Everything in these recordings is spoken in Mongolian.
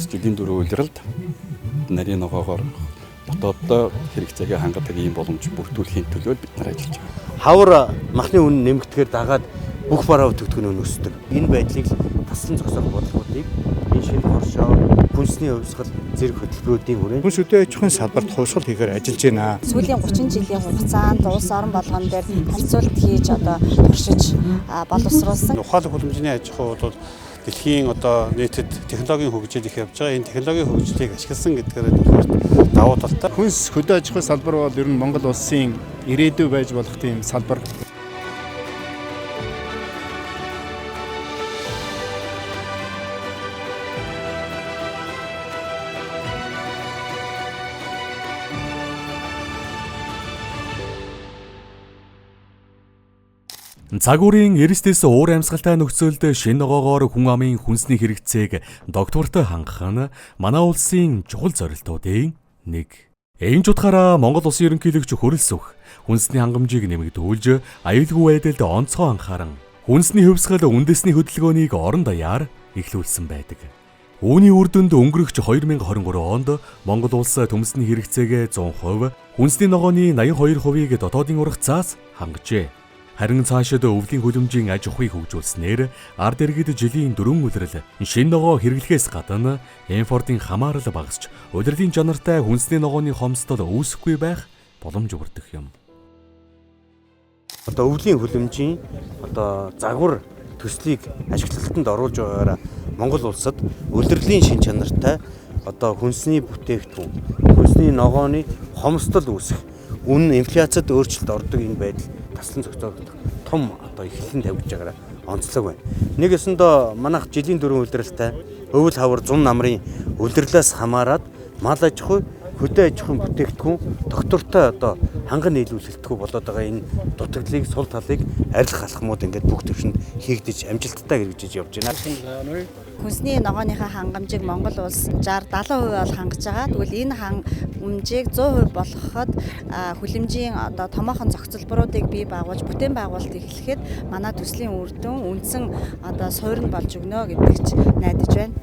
Монгол улс жилийн дөрөв улиралд нарийн ногоогоор дотооддоо хэрэгцээгээ хангадаг ийм боломж бүрдүүлэхийн төлөө бид нар ажиллаж байгаа. Хавар махны үн нэмэгдэхээр дагаад бүх бараа бүтээгдэхүүн үн өсдөг. Энэ байдлыг таслан зогсоох бодлогоудыг энэ шинэ хоршоо, хүнсний хувьсгал зэрэг хөтөлбөрүүдийн хүрээнд хүнс хөдөө аж ахуйн салбарт хувьсгал хийхээр ажиллаж байна. Сүүлийн 30 жилийн хугацаанд улс орон болгон дээр харьцуулт хийж одоо туршиж боловсруулсан. Ухаалаг хүлэмжний аж ахуй бол дэлхийн одоо нийтэд технологийн хөгжил их явж байгаа. Энэ технологийн хөгжлийг ашигласан гэдгээр нэгдүгээр давуу талтай. Хүнс хөдөө аж ахуйн салбар бол ер нь Монгол улсын ирээдүй байж болох тийм салбар. Загварын эрсдээс уур амьсгалтай нөхцөлд шинэ ногоогоор хүн амын хүнсний хэрэгцээг догтвортой хангах нь манай улсын чухал зорилтуудын нэг. Энэ ч утгаараа Монгол улсын ерөнхийлөгч хөрөлсөх хүнсний хангамжийг нэмэгдүүлж аюулгүй байдалд онцгой анхааран хүнсний хувьсгал үндэсний хөдөлгөөнийг орон даяар эхлүүлсэн байдаг. Үүний үр дүнд өнгөрөх 2023 онд Монгол улс төмсний хэрэгцээгээ 100%, хүнсний ногооны 82%-ийг дотоодын ургацаас хангажээ. Харин цаашид өвлийн хөлөмжийн аж ахуйг хөгжүүлснээр ард иргэд жилийн дөрвөн улирал шинэ ногоо хэрэглэхээс гадна импортын хамаарал багасч улирлын чанартай хүнсний ногооны хомсдол үүсэхгүй байх боломж бүрдэх юм. Одоо өвлийн хөлөмжийн одоо загвар төслийг ашиглалтанд оруулж байгаагаараа Монгол улсад улирлын шин чанартай одоо хүнсний бүтээгдэхүүн, хүнсний ногооны хомсдол үүсэх, үнэ инфляцид өөрчлөлт ордог энэ байдал таслан зохицоогдох том одоо эхлэн тавьж байгаараа онцлог байна. Нэг ёсондоо манайх жилийн дөрвөн улиралтай өвөл хавар зун намрын улирлаас хамаарат мал аж ахуй, хөдөө аж ахуйн бүтээгдэхүүн доктортой одоо ханган нийлүүлэлтгүй болоод байгаа энэ дутагдлыг сул талыг арилгах алхмууд ингээд бүх төвшөнд хийгдэж амжилттай хэрэгжиж явж байна. Хүнсний ногооныхаа хангамжийг Монгол улс 60 70% бол хангаж байгаа. Тэгвэл энэ хангамжийг 100% болгоход хүлэмжийн одоо томоохон зохицолборуудыг бий байгуулж бүтээн байгуулалт эхлэхэд манай төслийн үр дүн үндсэн одоо суурь нь болж өгнө гэдэгт найдаж байна.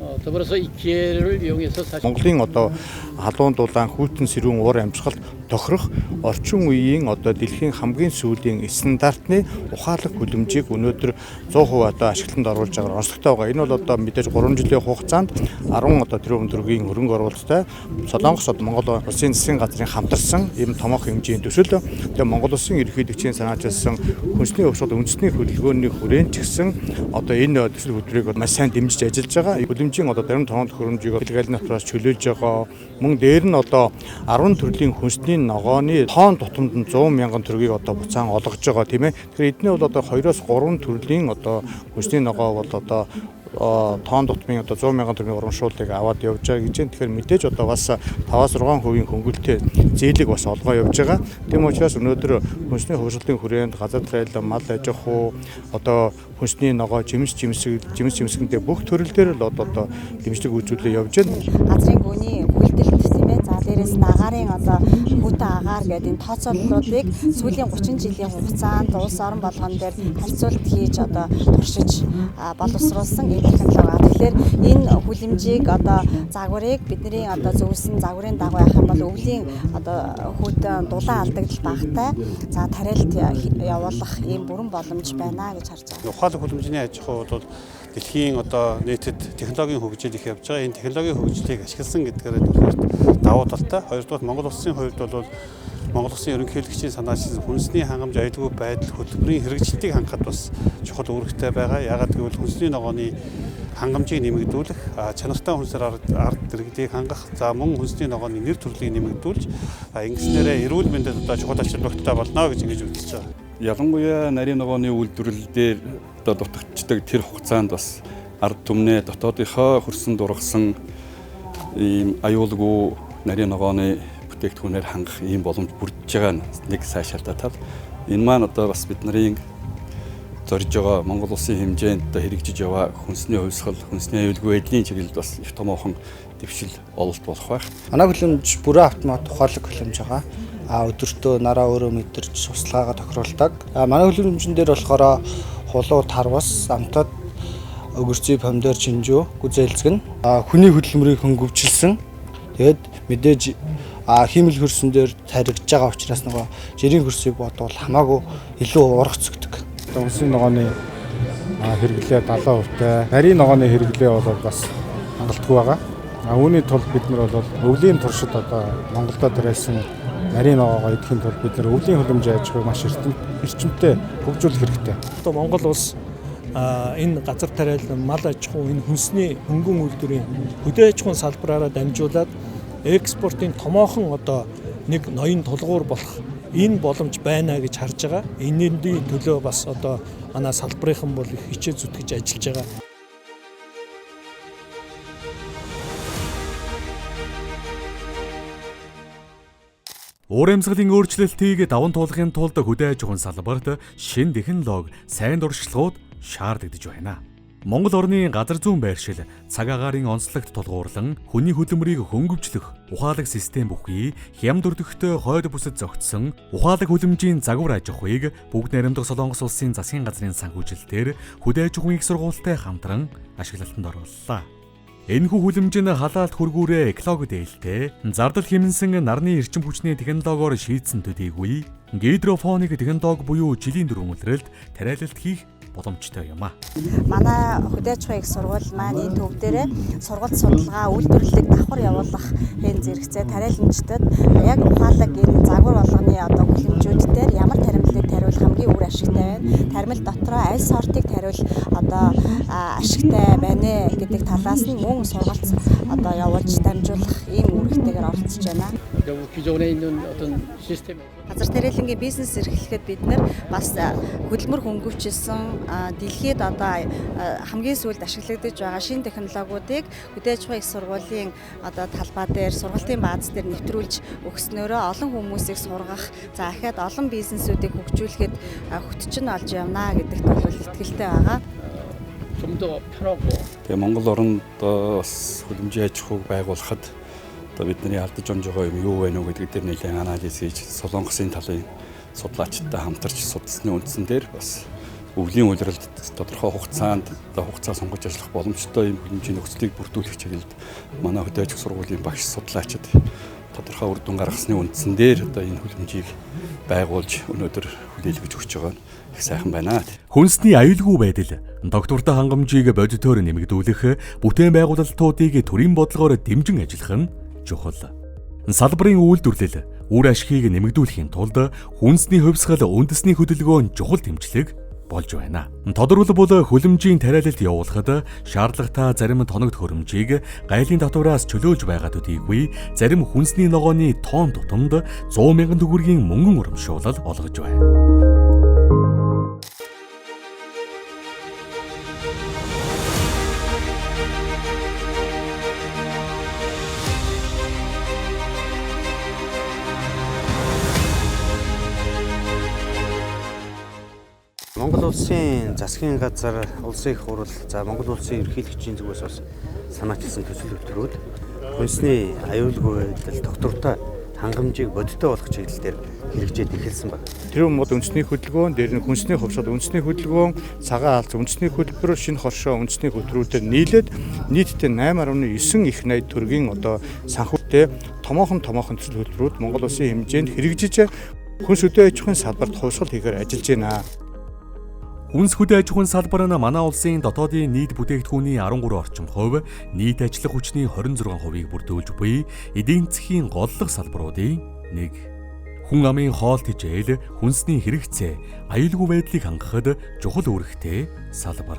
Монголын одоо халуун дулаан хүйтэн сэрүүн уур амьсгалд тохирох орчин үеийн одоо дэлхийн хамгийн сүүлийн стандартны ухаалаг хүлэмжийг өнөөдөр 100% одоо ашиглалтанд оруулж байгаа онцлогтой байгаа. Энэ бол одоо мэдээж 3 жилийн хугацаанд 10 одоо тэрбум төгрөгийн хөрөнгө оруулалттай Солонгос одоо Монгол улсын засгийн газрын хамтарсан ийм томоохон хэмжээний төсөл. Тэгээ Монгол улсын ерөнхийлөгчийн санаачилсан хүнсний хувьсгал үндэсний хөдөлгөөний хүрээнд ч гэсэн одоо энэ төсөл хөтөлбөрийг маш сайн дэмжиж ажиллаж байгаа. Хүлэмжийн одоо зарим тоон төхөөрөмжийг галын дотроос чөлөөлж байгаа. Мөн дээр нь одоо 10 төрлийн хүнсний ногооны тоон тутамд нь 100 мянган төгрөгийг одоо буцаан олгож байгаа, тийм ээ. Тэгэхээр эдний бол одоо 2-оос 3 төрлийн одоо хүнсний ногоо бол одоо тоон тутмын одоо 100 мянган төгрөгийн урамшууллыг аваад явж байгаа гэж байна. Тэгэхээр мэдээж одоо бас 5-6% хөнгөлөлттэй зээлийг бас олгоо явж байгаа. Тийм учраас өнөөдөр хүнсний хувьсгалын хүрээнд газар тариалан, мал аж ахуй, одоо хүнсний ногоо, жимс жимсэг, жимс жимсгэндээ бүх төрөл дээр л одоо дэмжлэг үзүүлээ явж байна. Газрын гүний хөлдөлт тийм ээ. За дээрээс нь агаарын одоо хүйтэн агаар гэдэг энэ тооцооллуудыг сүүлийн 30 жилийн хугацаанд улс орон болгон дээр харьцуулт хийж одоо туршиж боловсруулсан энэ технологи. Тэгэхээр энэ хүлэмжийг одоо загварыг бидний одоо зөвлөсөн загварын дагуу явах юм бол өвлийн одоо хүйтэн дулаан алдагдал багатай. За тариалт явуулах ийм бүрэн боломж байна гэж харж байгаа. Ухаалаг хүлэмжний аж ахуй бол дэлхийн одоо нийтэд технологийн хөгжил их явж байгаа. Энэ технологийн хөгжлийг ашигласан гэдгээр нэгдүгээр давуу талтай. Хоёрдугаар Монгол улсын хувьд бол Монгол улсын ерөнхийлөгчийн санаачилсан хүнсний хангамж аюулгүй байдал хөтөлбөрийн хэрэгжилтийг хангахад бас чухал үүрэгтэй байгаа. Яагаад гэвэл хүнсний ногооны хангамжийг нэмэгдүүлэх, чанартай хүнсээр ард иргэдийг хангах, за мөн хүнсний ногооны нэр төрлийг нэмэгдүүлж, ингэснээрээ эрүүл мэндэд одоо чухал ач холбогдолтой болно гэж ингэж үзэж байгаа. Ялангуяа нарийн ногооны үйлдвэрлэл дээр одоо дутагдчихдаг тэр хугацаанд бас ард түмнээ дотоодынхоо хөрсөн дургасан ийм аюулгүй нарийн ногооны бүтээгдэхүүнээр хангах ийм боломж бүрдэж байгаа нь нэг сайшаалтай тал. Энэ маань одоо бас бид нарын зорж байгаа Монгол улсын хэмжээнд одоо хэрэгжиж яваа хүнсний хувьсгал, хүнсний аюулгүй байдлын чиглэлд бас их томоохон дэвшил ололт болох байх. Манай хүлэмж бүрэн автомат ухаалаг хүлэмж байгаа. Өдөртөө нараа өөрөө мэдэрч туслахаагаа тохируулдаг. Манай хүлэмжин дээр болохоор хулуу, тарвас, амтад Огурци, помидор, чинжүү, гүзээлзгэн хүний хөдөлмөрийг хөнгөвчлсөн. Тэгээд мэдээж хиймэл хөрсөн дээр таригдж байгаа учраас нөгөө жирийн хөрсийг бодвол хамаагүй илүү ургац өгдөг. Үндэсний ногооны хэрэглээ 70%-тай, нарийн ногооны хэрэглээ бол бас хангалтгүй байгаа. Үүний тулд бид нар бол өвлийн туршид одоо Монголдо тариалсан нарийн ногоогоо идэхин тулд бид нар өвлийн хөлөмж аж ахуйг маш эрчимтэй хөгжүүлэх хэрэгтэй. Одоо Монгол улс энэ газар тариалан мал аж ахуй энэ хүнсний хөнгөн үйлдвэрийн хөдөө аж ахуйн салбараараа дамжуулаад экспортын томоохон одоо нэг ноён тулгуур болох энэ боломж байна гэж харж байгаа. Энэний төлөө бас одоо манай салбарынхан бол их хичээл зүтгэж ажиллаж байгаа. Уур амьсгалын өөрчлөлтийг даван туулахын тулд хөдөө аж ахуйн салбарт шинэ технологи, сайн туршлагууд шаардагдаж байна. Монгол орны газар зүүн байршил, цаг агаарын онцлогт тулгуурлан хүний хөдөлмөрийг хөнгөвчлөх ухаалаг систем бүхий хямд өрдөхтэй хойд бүсэд зохицсон ухаалаг хөлөмжийн загвар аж ахуйг бүгд найрамдах Солонгос улсын засгийн газрын санхүүжилтээр хөдөө аж ахуйн их сургуультай хамтран ашиглалтанд орууллаа. Энэхүү хүлэмж нь халаалт хөргүүрээ экологид ээлтэй зардал хэмнсэн нарны эрчим хүчний технологиор шийдсэн төдийгүй гидрофоник технологи буюу жилийн дөрвөн улиралд тариалалт хийх боломжтой юм а. Манай хөдөө аж ахуйн их сургууль маань энэ төв дээрээ сургалт судалгаа үйлдвэрлэлийг давхар явуулах хэн зэрэгцээ тариаланчдад яг ухаалаг энэ загвар болгоны одоо хүлэмжүүд дээр ямар таримтлыг тариулах хамгийн үр ашигтай байна. Таримл дотроо аль сортыг тариул одоо ашигтай байна гэдэг талаас нь мөн сургалт одоо явуулж дамжуулах ийм үүрэгтэйгээр оролцож байна. Газар тариалангийн бизнес эрхлэхэд бид нар бас хөдөлмөр хөнгөвчлсөн дэлхийд одоо хамгийн сүүлд ашиглагдаж байгаа шинэ технологиудыг хөдөө аж ахуйн их сургуулийн одоо талбай дээр сургалтын бааз дээр нэвтрүүлж өгснөөрөө олон хүмүүсийг сургах, за ахаад олон бизнесүүдийг хөгжүүлэхэд хөтч нь олж явна гэдэгт бол итгэлтэй байгаа. Тэгээ Монгол оронд бас хөлөмжийн аж ахуйг байгуулахад одоо бидний алдаж онж байгаа юм юу вэ гэдэг дээр нэлээд анализ хийж Солонгосын талын судлаачдтай хамтарч судалсны үндсэн дээр бас өвлийн улиралд тодорхой хугацаанд одоо хугацаа сонгож ажиллах боломжтой юм хөлөмжийн нөхцөлийг бүрдүүлэх чиглэлд манай хөдөө аж ахуйн сургуулийн багш судлаачид тодорхой үр дүн гаргасны үндсэн дээр одоо энэ хөлөмжийг байгуулж өнөөдөр хүлээлгэж өгч байгаа нь их сайхан байна. Хүнсний аюулгүй байдал, доктортой хангамжийг бодитоор нэмэгдүүлэх, бүтээн байгуулалтуудыг төрийн бодлогоор дэмжин ажиллах нь чухал. Салбарын үйлдвэрлэл, үр ашигыг нэмэгдүүлэхийн тулд хүнсний хувьсгал үндэсний хөдөлгөөн чухал тэмцлэг болж байна. Тодорхойлбол хөлөмжийн тариалалт явуулахад шаардлагатай зарим тоног төхөөрөмжийг гайлын татвараас чөлөөлж байгаа төдийгүй зарим хүнсний ногооны тоон тутамд 100 мянган төгрөгийн мөнгөн урамшуулал олгож байна. Монгол улсын засгийн газар, улсын их хурал, за Монгол улсын ерөнхийлөгчийн зүгээс бас санаачилсан төсөл хөтөлбөрүүд хүнсний аюулгүй байдал, доктортой хангамжийг бодиттой болгох чиглэл дээр хэрэгжээд эхэлсэн байна. Тэр юм бол үндэсний хөдөлгөөн, дээр нь хүнсний хувьсгал, үндэсний хөдөлгөөн, цагаан алз, үндэсний хөтөлбөр, шинэ хоршоо үндэсний хөтөлбөрүүдээр нийлээд нийтдээ 8.9 их 80 төгрөгийн одоо санхүүтэй томоохон төсөл хөтөлбөрүүд Монгол улсын хэмжээнд хэрэгжиж хүнс хөдөө аж ахуйн салбарт хувьсгал хийхээр ажиллаж байна. Хүнс хөдөө аж ахуйн салбар нь манай улсын дотоодын нийт бүтээгдэхүүний 13 орчим хувь, нийт ажиллах хүчний 26%-ийг бүрдүүлж буй эдийн засгийн голлох салбаруудын нэг. Хүн амын хоол тэжээл, хүнсний хэрэгцээ, аюулгүй байдлыг хангахад чухал үүрэгтэй салбар.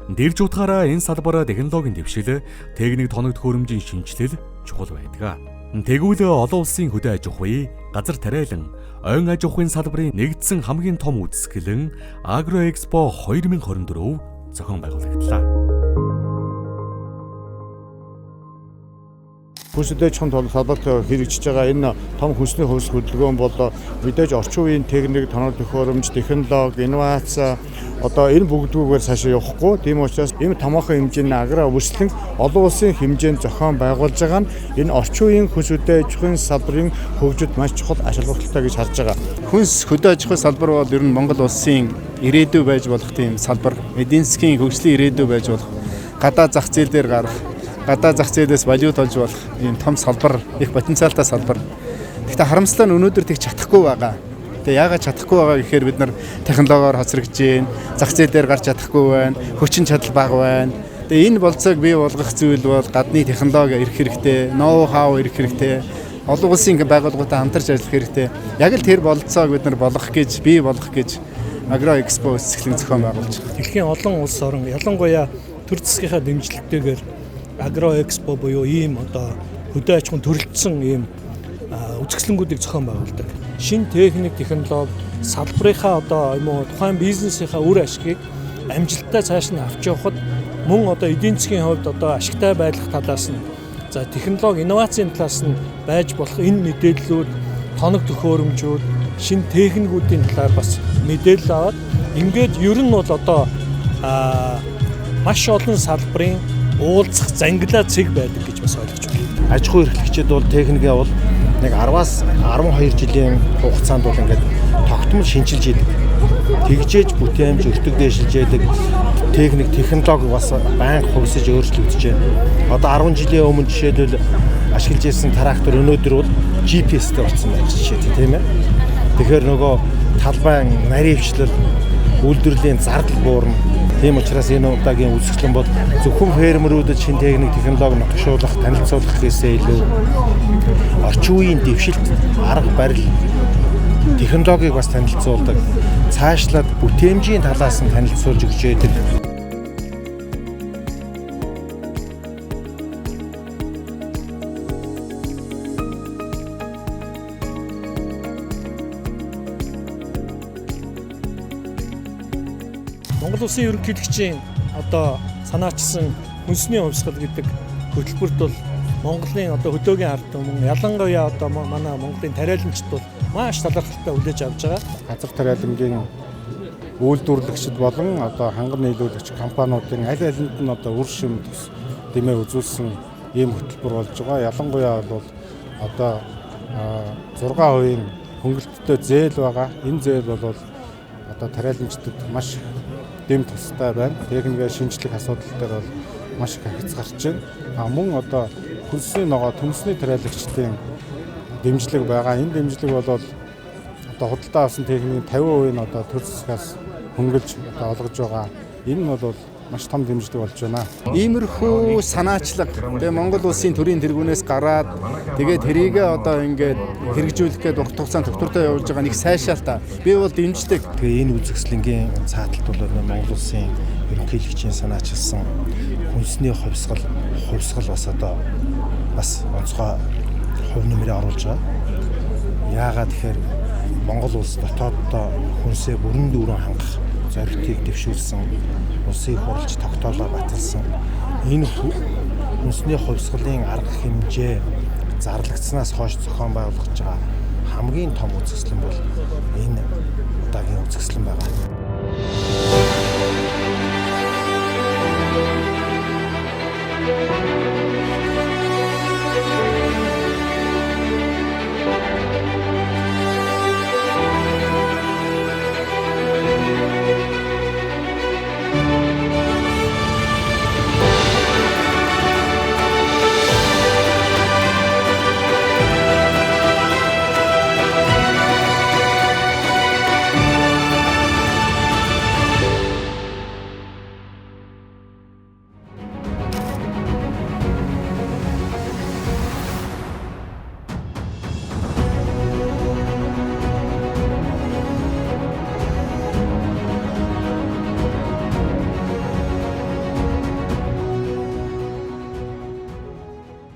Дэрж утгаараа энэ салбараа технологийн дэвшил, техник тоног төхөөрөмжийн шинэчлэл чухал байдаг. Тэгвэл олон улсын хөдөө аж ахуй, газар тариалан, ойн аж ахуйн салбарын нэгдсэн хамгийн том үзэсгэлэн Агро Экспо 2024 зохион байгуулагдлаа. Хөнс хөдөө аж ахуйн салбарт хэрэгжиж байгаа энэ том хүнсний хувьсгал хөдөлгөөн бол мэдээж орчин үеийн техник, тоног төхөөрөмж, технологи, инновац одоо энэ бүгдгүүгээр цаашаа явахгүй. Тийм учраас ийм томоохон хэмжээний агро үйлчлэн олон улсын хэмжээнд зохион байгуулж байгаа нь энэ орчин үеийн хөнс хөдөө аж ахуйн салбарын хөгжилд маш чухал ач холбогдолтой гэж харж байгаа. Хөнс хөдөө аж ахуйн салбар бол ер нь Монгол улсын ирээдүй байж болох тийм салбар. Эдийн засгийн хөгжлийн ирээдүй байж болох. Гадаа зах зээл дээр гарах, гадаа зах зээлээс валют олж болох ийм том салбар, их потенциалтай салбар. Гэхдээ харамсалтай нь өнөөдөр тэгж чадахгүй байгаа. Тэгээ яагаад чадахгүй байгаа гэхээр бид нар технологиор хоцрогдож байна, зах зээл дээр гарч чадахгүй байна, хүчин чадал бага байна. Тэгээ энэ болцоог бий болгох зүйл бол гадны технологи ирэх хэрэгтэй, ноу хау ирэх хэрэгтэй, олон улсын байгууллагуудтай хамтарч ажиллах хэрэгтэй. Яг л тэр болцоог бид нар болгох гэж, бий болгох гэж Агро Экспо үзэсгэлэн зохион байгуулж байгаа. Дэлхийн олон улс орон, ялангуяа төр засгийнхаа дэмжлэгтэйгээр Агро Экспо буюу ийм одоо хөдөө аж ахуйн төрөлдсөн ийм үзэсгэлэнгүүдийг зохион байгуулдаг. Шинэ техник, технологи, салбарынхаа одоо юм уу тухайн бизнесийнхаа үр ашгийг амжилттай цааш нь авч явахад мөн одоо эдийн засгийн хувьд одоо ашигтай байх талаас нь за технологи, инновацийн талаас нь байж болох энэ мэдээллүүд, тоног төхөөрөмжүүд, шинэ техникүүдийн талаар бас мэдээлэл аваад ингээд ер нь бол одоо маш олон салбарын уулзах зангилаа цэг байдаг гэж бас ойлгож байна. Аж ахуй эрхлэгчид бол техникээ бол нэг 10-аас 12 жилийн хугацаанд бол ингээд тогтмол шинчилж идэг. Тэгжээж бүтээмж өртөг дээшилж идэг. Техник, технологи бас байнга хувьсаж өөрчлөгдөж байна. Одоо 10 жилийн өмнө жишээлбэл ашиглаж ирсэн трактор өнөөдөр бол GPS-тэй болсон байх жишээ тийм ээ. Тэгэхээр нөгөө талбайн наривчлал, үйлдвэрлэлийн зардал буурна. Тийм учраас энэ удаагийн үзэсгэлэн бол зөвхөн фермерүүдэд шинэ техник, технологи нотгшуулах, танилцуулах гэхээсээ илүү орчин үеийн дэвшилт, арга барил, технологиг бас танилцуулдаг. Цаашлаад бүтээмжийн талаас нь танилцуулж өгч яадаг. Монгол улсын ерөнхийлөгчийн одоо санаачилсан хүнсний хувьсгал гэдэг хөтөлбөрт бол Монголын одоо хөдөөгийн ард түмэн, ялангуяа одоо манай Монголын тариаланчид бол маш талархалтай хүлээж авч байгаа. Газар тариалангийн үйлдвэрлэгчид болон одоо ханган нийлүүлэгч компаниудын аль алинд нь одоо үр шим тус дэмээ үзүүлсэн ийм хөтөлбөр болж байгаа. Ялангуяа бол одоо 6% хөнгөлөлттэй зээл байгаа. Энэ зээл бол одоо тариаланчдад маш дэм тустай байна. Техникээ шинжлэх асуудал дээр бол маш их ахиц гарч байна. А мөн одоо хүнсний ногоо төмсний тариалагчдын дэмжлэг байгаа. Энэ дэмжлэг бол одоо худалдаа авсан техникийн 50% нь одоо төр засгаас хөнгөлж одоо олгож байгаа. Энэ нь бол маш том дэмжлэг болж байна. Иймэрхүү санаачлаг тэгээ Монгол улсын төрийн тэргүүнээс гараад тэгээ тэрийгээ одоо ингээд хэрэгжүүлэх гээд урт хугацаанд тогтвортой явуулж байгаа нэг сайшаалтай. Би бол дэмждэг. Тэгээ энэ үзэсгэлэнгийн цааталт бол Монгол улсын ерөнхийлөгчийн санаачилсан хүнсний хувьсгал бас одоо бас онцгой хувь нэмрээ оруулж байгаа. Яагаад тэгэхээр Монгол улс дотооддоо хүнсээ бүрэн дүүрэн хангах зорилтыг дэвшүүлсэн, улсын хурлч тогтоолоо баталсан. Энэ хүнсний хувьсгалын арга хэмжээ зарлагдсанаас хойш зохион байгуулагдж байгаа хамгийн том үзэсгэлэн бол энэ удаагийн үзэсгэлэн байгаа.